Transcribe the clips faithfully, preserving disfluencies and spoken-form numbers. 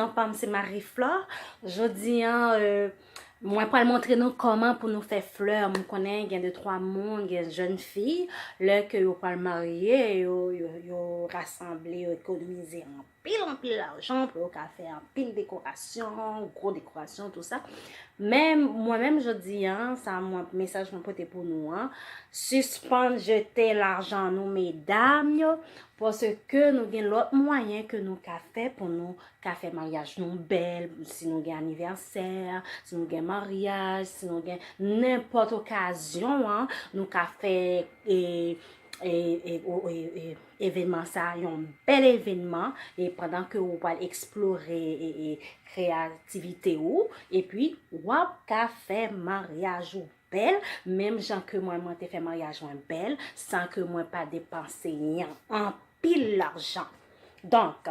Non pa m se Marie Flore. Jodi an, euh, mwen pral montre nou kòman pou nou fè flè. M konnen gen de twa moun, gen jèn fi, lè ke yo pral marye, yo, yo, yo rasanble, yo ekonomize anpil, anpil lajan pou yo ka fè anpil dekorasyon, gwo dekorasyon, tou sa. Men, mwen menm, jodi an, sa mwen, mesaj mwen pote pou nou an, sispann jete lajan nou, medam yo, paske nou gen lòt mwayen ke nou ka fè pou nou ka fè maryaj nou bèl, si nou gen anivèsè, si nou gen maryaj, si nou gen nenpòt okazyon an, nou ka fè, e, e, e, o- e, e, evènman sa, yon bèl evènman, e pandan ke ou pral eksplore, e, e, kreyativite ou, epi w ap ka fè maryaj ou bèl, menm jan ke mwen, mwen te fè maryaj mwen bèl, san ke mwen pa depanse yon anpil lajan. Donk,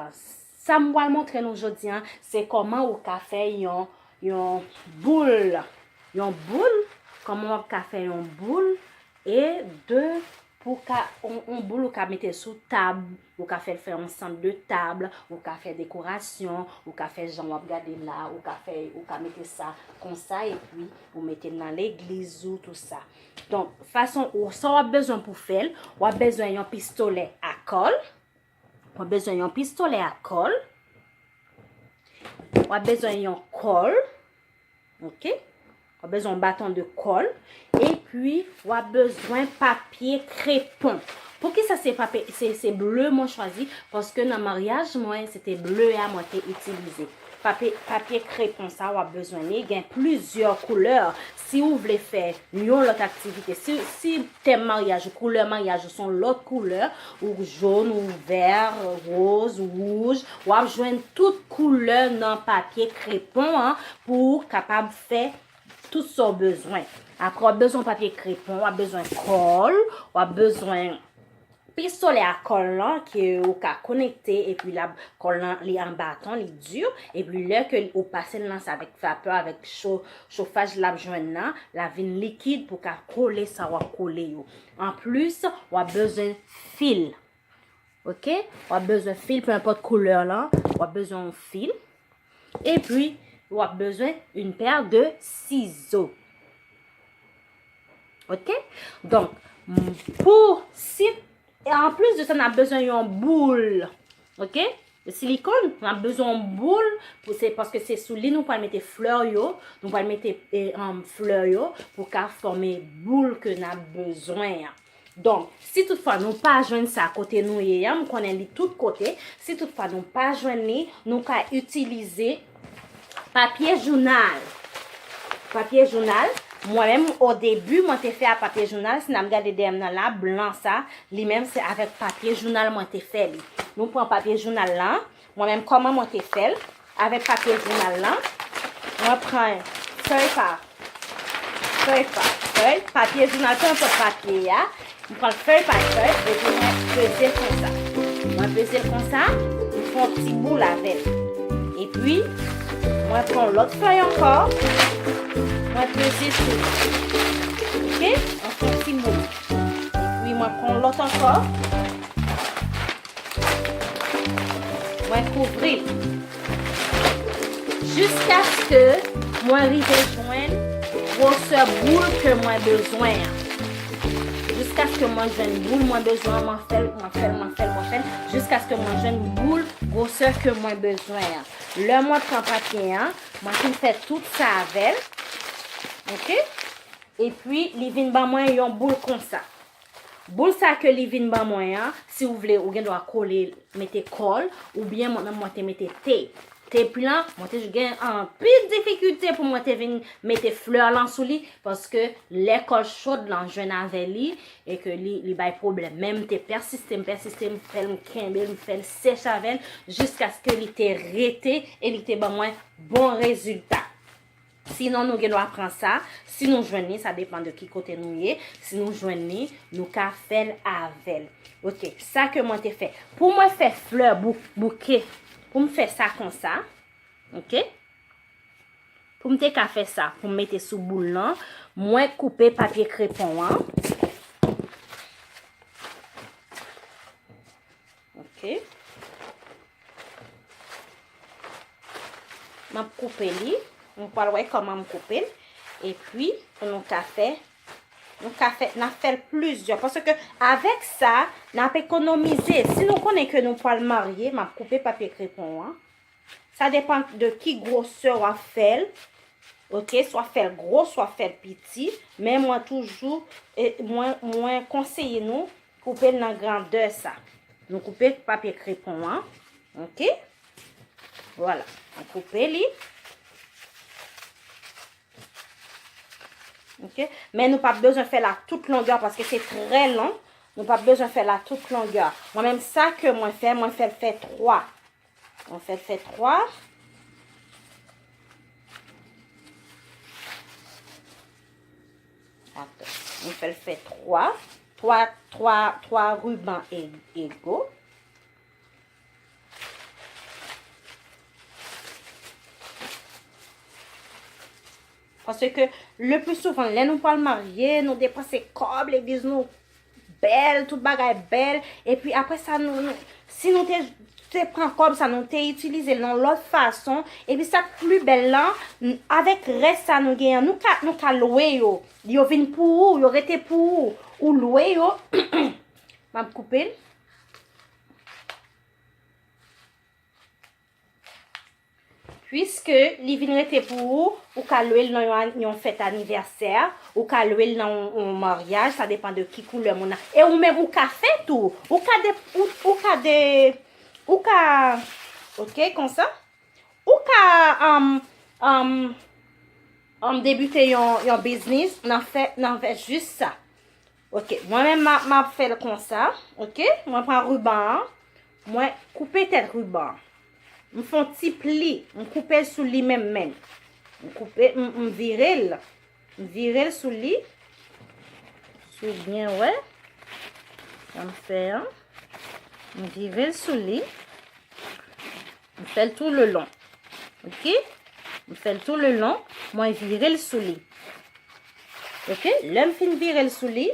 sa m pral montre nou jodi an, se kòman ou ka fè yon, yon boul, yon boul, kòman w ap ka fè yon boul, e de, pou ka, yon, yon boul ou ka mete sou tab, ou ka fè l fè yon sant de tab, ou ka fè dekorasyon, ou ka fè jan w ap gade la, ou ka fè, ou ka mete sa konsa, epi ou mete l nan legliz ou, tou sa. Donk, fason ou, sa w ap bezwen pou fè l, w ap bezwen yon pistolè a kòl, w ap bezwen yon pistolè a kòl, w ap bezwen yon kòl, ok? W ap bezwen yon baton de kòl, epi w ap bezwen papye krepon. Poukisa se papye, se, se ble mwen chwazi? Paske nan maryaj mwen, se te ble a mwen te itilize. Papye, papye krepon sa, w ap bezwen li. Gen plizyè koulè. Si ou vle fè yon lòt aktivite, si, si tèm maryaj ou, koulè maryaj ou se yon lòt koulè, ou jòn, ou vè, woz, wouj, w ap jwenn tout koulè nan papye krepon an pou ou kapab fè tout sa w bezwen. Apre, w ap bezwen papye krepon, w ap bezwen kòl, w ap bezwen pistolè a kòl lan ke ou ka konekte, epi l ap, kòl lan, li an baton, li di, epi lè ke ou pase l nan sa avèk vapè, avèk cho, chofaj l ap jwenn nan, l ap vin likid pou ka kole sa w ap kole yo. Anplis, w ap bezwen fil. Ok? W ap bezwen fil, pe enpòt koulè lan, w ap bezwen yon fil. Epi, w ap bezwen une paire de ciseaux. Ok? Donk, m- pou si, e an plis de sa, n ap bezwen yon boul. Ok? De silikòn, n ap bezwen yon boul, pou se, paske se sou li nou pral mete flè yo, nou pral mete, e, um, flè yo, pou ka fòme boul ke n ap bezwen an. Donk, si toutfwa nou pa jwenn sa kote nou ye an, m konnen li tout kote, si toutfwa nou pa jwenn li, nou ka itilize papye jounal. Papye jounal, mwen menm, o debi, mwen te fè a papye jounal, si n ap gade dèyè m nan la, blan sa, li menm se avèk papye jounal mwen te fè li. Nou pran papye jounal lan, mwen menm, kòman mwen te fè l, avèk papye jounal lan, mwen pran fèy pa fèy pa fèy, papye jounal, pe enpòt papye a, m pran fèy pa fèy, epi mwen peze l konsa. Mwen peze l konsa, m fè yon ti boul avè l. Epi, mwen pran yon lòt fèy ankò, mwen peze sou li. Ok? Mwen fè yon ti boul. Epi, mwen pran yon lòt ankò, mwen kouvri l. Jiskaske mwen rive jwenn gwosè boul ke mwen bezwen an. Jiskaske mwen jwenn boul mwen bezwen an, mwen fè l, mwen fè l, mwen fè l, mwen fè l, jiskaske mwen jwenn boul gwosè ke mwen bezwen an. Lè mwen pran papye an, mwen fin fè tout sa avè l. Ok? Epi, li vin ban mwen yon boul konsa. Boul sa ke li vin ban mwen an, si w vle, ou gen dwa kole, mete kòl, oubyen mwen menm mwen te mete tep. Tep lan, mwen te gen anpil difikilte pou mwen te vin mete flè lan sou li, paske lè kòl cho lan jwenn avè li, e ke li, li bay pwoblèm. Men m te pèsiste, m pèsiste, m fè l, m kenbe l, m fè l sèch avè l, jiskaske li te rete e li te ban mwen bon rezilta. Sinon, nou gen dwa pran sa. Si nou jwenn li, sa depann de ki kote nou ye. Si nou jwenn li, nou ka fè l avè l. Ok, sa ke mwen te fè. Pou mwen fè flè bou- bouke, pou m fè sa konsa, ok? Pou m te ka fè sa, pou m mete sou boul lan, mwen koupe papye krepon an. Ok. M ap koupe li. Nou pral wè kòman m koupe l. Epi, pou nou ka fè, nou ka fè, n ap fè l plizyè. Paske avèk sa, n ap ekonomize. Si nou konnen ke nou pral marye, m ap koupe papye krepon an. Sa depann de ki gwosè w ap fè l. Oke, swa fè l gwo, swa fè l piti. Men mwen toujou, e, mwen, mwen konseye nou koupe l nan grandè sa. Nou koupe papye krepon an. Oke? Vwala. Nou koupe li. Oke? Men nou p ap bezwen fè l a tout longè paske se trè long. Nou p ap bezwen fè l a tout longè. Mwen menm sa ke mwen fè, mwen fè l fè twa. Mwen fè l fè twa. Atann. Mwen fè l fè twa. Twa, twa, twa riban e-, ego. Paske le pli souvan, lè nou pral marye, nou depanse kòb, legliz nou bèl, tout bagay bèl. Epi apre sa, nou, nou, si nou te, te pran kòb sa, nou te itilize l nan lòt fason. Epi sa k pli bèl lan, n-, avèk rès sa nou genyen, nou ka, nou ka lwe yo. Yo vin pou ou, yo rete pou ou. Ou lwe yo. M ap koupe l. Piske li vin rete pou ou, ou ka lwe l nan yon, an-, yon fèt anivèsè, ou ka lwe l nan yon, yon maryaj, sa depann de ki koulè moun nan. E ou menm, ou ka fè tou. Ou ka de, ou, ou ka de, ou ka, oke, konsa. Ou ka, um, um, um, debite yon, yon biznis nan fè, nan fè jis sa. Oke, mwen menm, m a, m ap fè l konsa. Oke, mwen pran riban an. Mwen koupe tèt riban an. M fè yon ti pli. M koupe l sou li menm, menm. M koupe, m, m vire l. M vire l sou li. Si w byen wè. Sa m fè an. M vire l sou li. M fè l tou le lon. Oke? M fè l tou le lon. Mwen vire l sou li. Oke? Lè m fin vire l sou li,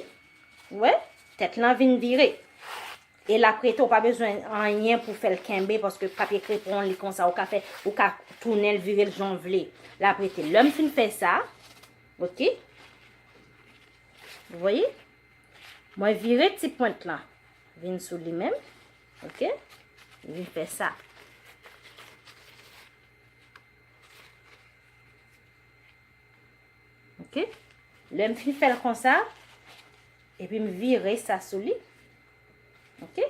ou wè, tèt lan vin vire. E l ap rete, ou pa bezwen anyen pou fè l kenbe, paske papye krepon li konsa, ou ka fè, ou ka tounen l, vire l jan w vle. L ap rete. Lè m fin fè sa, oke? Vous voyez? Mwen vire ti pwent lan. Vin sou li menm. Oke? Vin fè sa. Oke? Lè m fin fè l konsa, epi m vire sa sou li. Oke?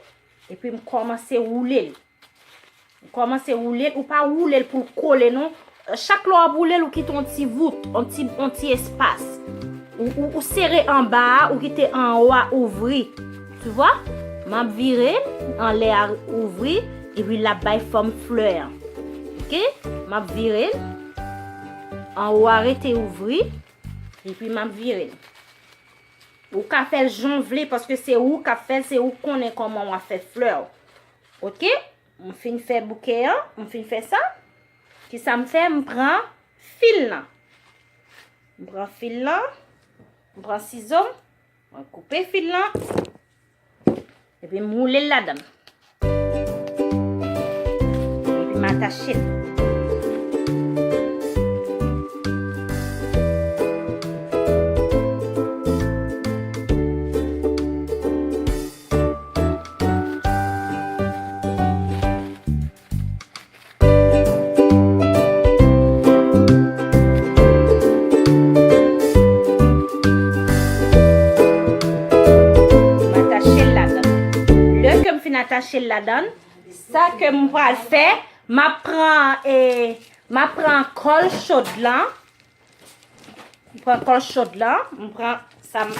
Epi m kòmanse woule l. Kòmanse woule l, ou pa woule l pou l kole non. Chak lè w ap woule l, ou kite yon ti vout, yon ti, yon ti espas. Ou, ou, ou sere anba a, ou kite anwo a ouvri. Tu vois? M ap vire l, anlè a ouvri, epi l ap bay fòm flè an. Oke? M ap vire l, anwo a rete ouvri, epi m ap vire l. Ou ka fè l jan w vle, paske se ou k ap fè l, se ou k konnen kòman w ap fè flè w. Oke? M fin fè bouke an, m fin fè sa. Kisa m fè? M pran fil lan. M pran fil lan. M pran sizo m. Mwen koupe fil lan. Epi m woule l ladan l. Epi m atache l. M atache l ladan. Lè ke m fin atache l ladan, sa ke m pral fè, m ap pran, e, m ap pran kòl chod lan. M pran kòl chod lan, m pran sa m.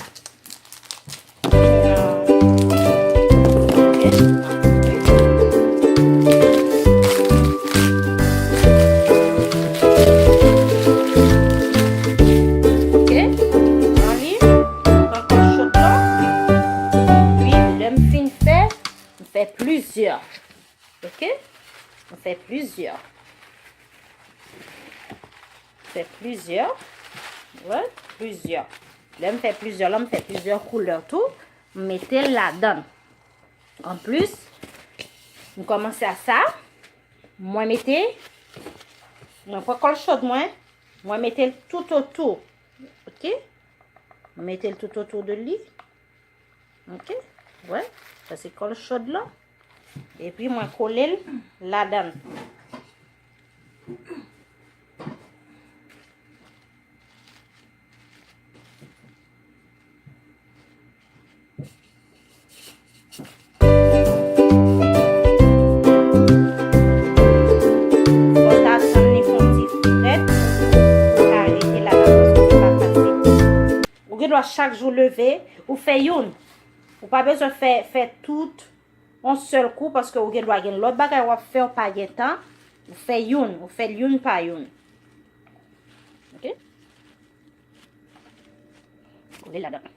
Ok, m pran li, m pran kòl chod lan. Epi, lè m fin fè, m fè plizyè. Ok? M fè plizyè. Fè plizyè. Wè, plizyè. Lè m fè plizyè la, m fè plizyè koulè tou. M mete l ladan. Anplis, m kòmanse a sa. Mwen mete Mwen pran kòl chòd mwen, mwen mete l toutotou. Ok? Mwen mete l toutotou de li. Ok? Wè, sa se kòl chòd lan. Epi mwen kole l ladan l. Fò w ta tann li fè yon ti frèt pou l ka rete ladan paske se pa fasil. Ou gen dwa chak jou leve, ou fè youn. Ou pa bezwen fè, fè tout yon sèl kou paske ou gen dwa gen lòt bagay w ap fè, w pa gen tan. Ou fè youn, ou fè l youn pa youn. Ok? Kole ladan.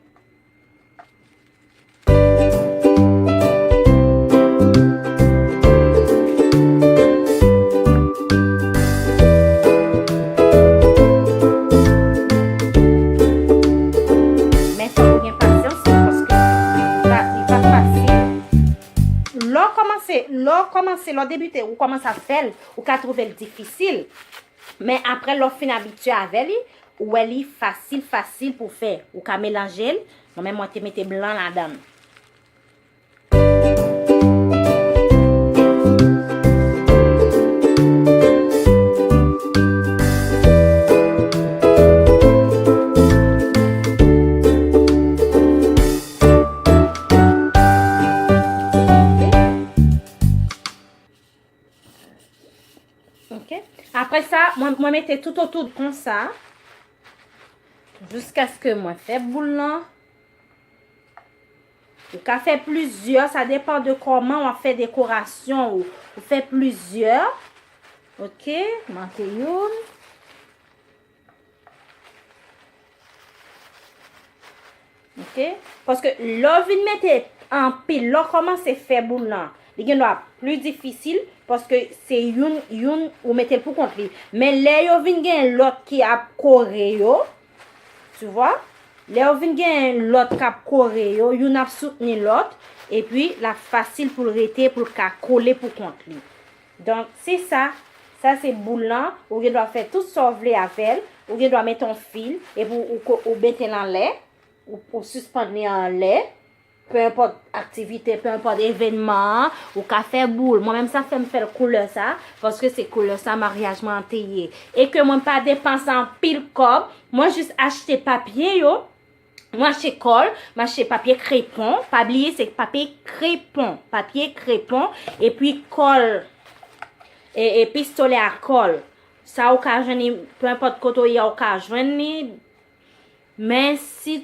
Men fòk ou gen pasyans, paske li pa, li pa fasil. Lè w kòmanse, lè w kòmanse, lè w debite, ou kòmanse ap fè l, ou ka twouve l difisil. Men apre, lè w fin abitye avè li, ou wè li fasil, fasil pou fè. Ou ka melanje l. Mwen menm, mwen te mete blan ladan l. Ok. Apre sa, mwen, mwen mete toutotou konsa. Jiskaske mwen fè boul lan. Ou ka fè plizyè, sa depann de kòman w ap fè dekorasyon ou. Ou fè plizyè. Ok, manke youn. Ok? Paske lè w vin mete anpil, lè w kòmanse fè boul lan, li gen dwa pli difisil, paske se youn, youn ou mete l pou kont li. Men lè yo vin gen lòt ki ap kore yo, tu vois? Lè yo vin gen lòt k ap kore yo, youn ap soutni lòt, epi l ap fasil pou l rete, pou l ka kole pou kont li. Donk, se sa. Sa se boul lan. Ou gen dwa fè tout sa w vle avè l. Ou gen dwa mete yon fil, epi ou, ou, ou mete l anlè. Ou, ou sispann li anlè. Pe enpòt aktivite, pe enpòt evènman an, ou ka fè boul. Mwen menm, sa fè m fè l koulè sa, paske se koulè sa maryaj mwen an te ye. E ke mwen pa depanse anpil kòb. Mwen jis achte papye yo. Mwen achte kòl, mwen achte papye krepon. Pa bliye, se papye krepon. Papye krepon, epi kòl, e, e pistolè a kòl. Sa ou ka jwenn li, pe enpòt kote w ye a, ou ka jwenn li. Men si,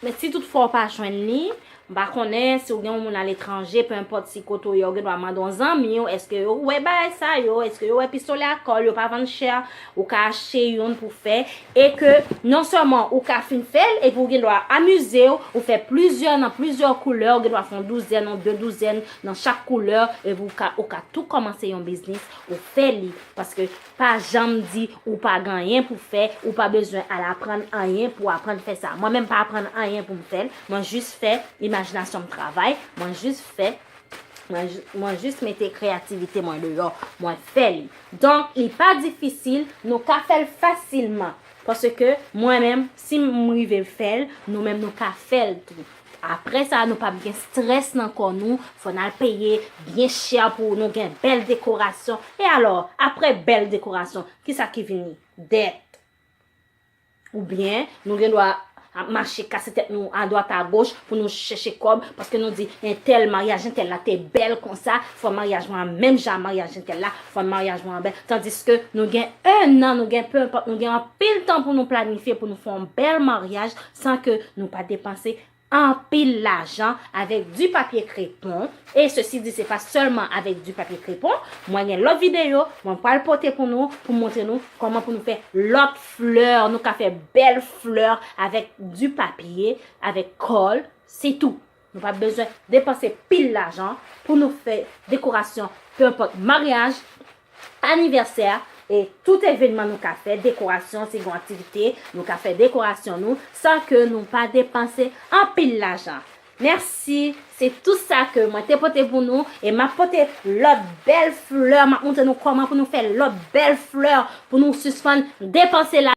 men si toutfwa ou pa jwenn li, m pa konnen si ou gen yon moun aletranje, pe enpòt si kote w ye, ou gen dwa mande yon zanmi w, èske yo wè bagay sa yo, èske yo wè pistolè a kòl, yo pa vann chè, ou ka achte youn pou fè, e ke non sèlman ou ka fin fè l, epi ou gen dwa amize w, ou fè plizyè nan plizyè koulè, ou gen dwa fè yon douzèn, yon de douzèn nan chak koulè, epi ou ka, ou ka tou kòmanse yon biznis, ou fè li, paske pa janm di ou pa gen anyen pou fè, ou pa bezwen al aprann anyen pou aprann fè sa. Mwen menm pa aprann anyen pou m fè l, mwen jis fè imajinasyon m travay, mwen jis fè, mwen, mwen jis mete kreyativite mwen deyò, mwen fè li. Donk, li pa difisil, nou ka fè l fasilman. Paske mwen menm, si m rive fè l, nou menm nou ka fè l tou. Apre sa, nou p ap gen strès nan kò nou, fò n al peye byen chè pou nou gen bèl dekorasyon. E alò, apre bèl dekorasyon, kisa ki vini? Dèt. Oubyen, nou gen dwa ap mache kase tèt nou adwat agoch pou nou chèche kòb, paske nou di, entèl, maryaj entèl la te bèl konsa, fò maryaj mwen an menm jan a maryaj entèl la, fò maryaj mwen an bèl. Tandiske nou gen ennan, nou gen, pe enpòt, nou gen anpil tan pou nou planifye, pou nou fè yon bèl maryaj, san ke nou pa depanse anpil lajan avèk du papier crépon. E ceci dit, se pa sèlman avèk du papier crépon. Mwen gen lòt videyo, mwen pral pote pou nou, pou montre nou kòman pou nou fè lòt flè. Nou ka fè bèl flè avèk du papier, avèk kòl, se tou. Nou pa bezwen depanse pil lajan pou nou fè dekorasyon, pe enpòt maryaj, anivèsè, e tout evènman nou ka fè, dekorasyon, si gen aktivite, nou ka fè dekorasyon nou, san ke nou pa depanse anpil lajan. Mèsi, se tout sa ke mwen te pote pou nou, e m ap pote lòt bèl flè, m ap montre nou kòman pou nou fè lòt bèl flè pou nou sispann depanse la.